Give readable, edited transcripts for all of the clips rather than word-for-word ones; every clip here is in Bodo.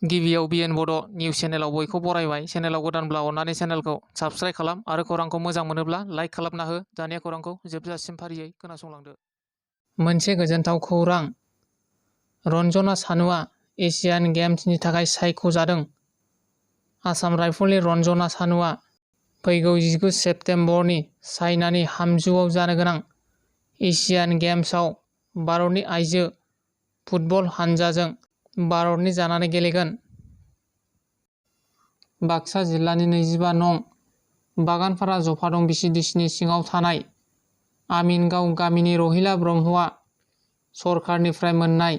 गिबियाव बिएन बड' निउस चेनेलाव बयखौ बरायबाय। चेनेलाव गोदानब्ला अननानै चेनेलखौ साबस्क्राइब खालाम आरो खौरांखौ मोजां मोनोब्ला लाइक खालामना हो। दानिया खौरांखौ जोबजासिम फारियै खोनासंलांदो। मोनसे गोजोनथाव खौरां। रन्जना सानुआ एशियान गेम्सनि थाखाय सायख'जादों। आसाम राइफलनि रन्जना सानुआ फैगौ 19 सेप्तेम्बरनि चाइनानि हामजुआव जानो गोनां एशियान गेम्सआव भारतनि आइजो फुटबल हानजाजों भारतनि जानानै गेलेगोन। बाक्सा जिल्लानि 25 नं बागानपारा जफादं बिसिडिसिनि सिङाव थानाय आमिनगाव गामिनि रहिला ब्रह्मआ सरकारनिफ्राय मोननाय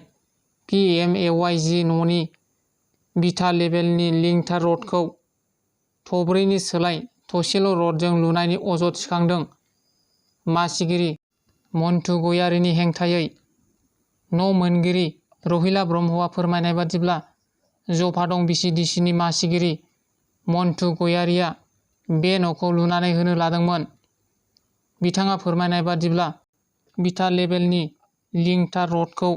PMAYG न'नि बिथा लेभेलनि लिंथार रडखौ थब्रैनि सोलाय थसेल' रडजों लुनायनि अजद थिखांदों। मासिगिरि मन्टु गयारीनि हेंथायै न' मोनगिरि रहिला ब्रह्मआ फोरमायनाय बादिब्ला जफादं बिसिडिसिनि मासिगिरि मन्टु गयारीया बे न'खौ लुनानै होनो लादोंमोन। बिथाङा फोरमायनाय बादिब्ला बिथा लेभेलनि लिंथार रडखौ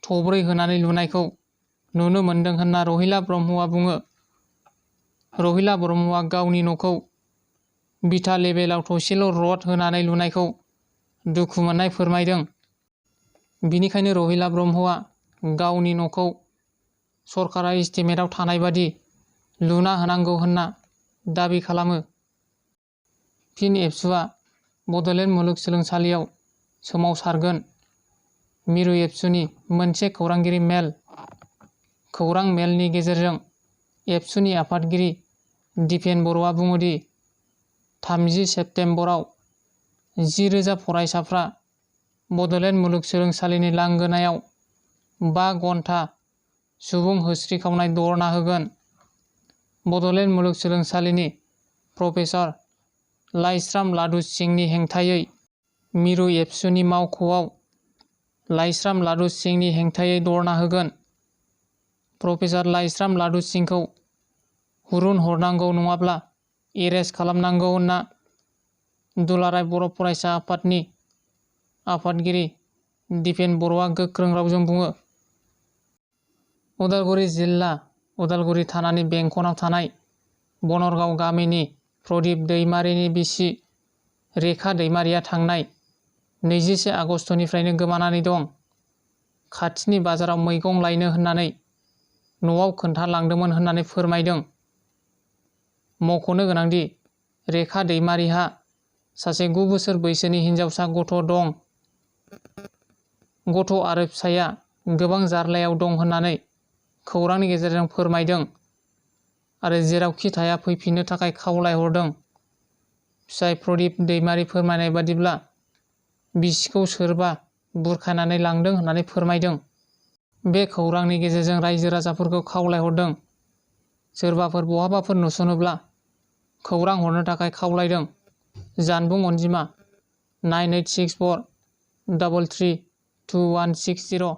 थब्रै होनानै लुनायखौ नुनो मोन्दों होनना रहिला ब्रह्मआ बुङो। रहिला ब्रह्मआ गावनि न'खौ बिथा लेभेलाव थसेल' रड होनानै लुनायखौ दुखु मोननाय फोरमायदों। बिनिखायनो रहिला ब्रह्मआ गावनि न'खौ सरकारा एस्टिमेटआव थानाय बादि लुना होनांगौ होनना दाबि खालामो। फिन एबसुआ बड'लेण्ड मुलुगसोलोंसालियाव सोमावसारगोन। मिरु एबसुनि मोनसे खौरांगिरि मेल। खौरां मेलनि गेजेरजों एबसुनि आफादगिरि दिपेन बर'आ बुङोदि 30 सेप्तेम्बराव 10,000 फरायसाफ्रा बड'लेण्ड मुलुगसोलोंसालिनि लांगोनायाव 5 घन्टा सुबुं होस्रिखावनाय धरना होगोन। बड'लेण्ड मुलुगसोलोंसालिनि प्रफेसार लाइस्राम लादु सिंहनि हेंथायै मिरु एबसुनि मावख'आव लाइस्राम लादु सिंहनि हेंथायै धरना होगोन। प्रफेसार लाइस्राम लादु सिंहखौ हुरुन हरनांगौ नङाब्ला एरेस्ट खालामनांगौ होनना दुलाराय बर' फरायसा आफादनि आफादगिरि दिपेन बर'आ गोख्रों रावजों बुङो। उदालगुरि जिल्ला उदालगुरि थानानि बेंखनाव थानाय बनरगाव गामिनि प्रदीप दैमारिनि बिसि रेखा दैमारिया थांनाय 21 आगस्तनिफ्रायनो गोमानानै दं। खाथिनि बाजाराव मैगं लायनो होननानै न'आव खोन्थालांदोंमोन होननानै फोरमायदों। मख'नो गोनांदि रेखा दैमारिहा सासे 9 बोसोर बैसोनि हिनजावसा गथ' दं। गथ' आरो फिसाया गोबां जार्लायाव दं होननानै खौरांनि गेजेरजों फोरमायदों आरो जेरावखि थाया फैफिननो थाखाय खावलायहरदों। फिसाय प्रदीप दैमारि फोरमायनाय बादिब्ला बिसिखौ सोरबा बुरखायनानै लांदों होननानै फोरमायदों। बे खौरांनि गेजेरजों रायजो राजाफोरखौ खावलायहरदों सोरबाफोर बहाबाफोर नुसनोब्ला खौरां हरनो थाखाय खावलायदों। जानबुं अनजिमा 9864332160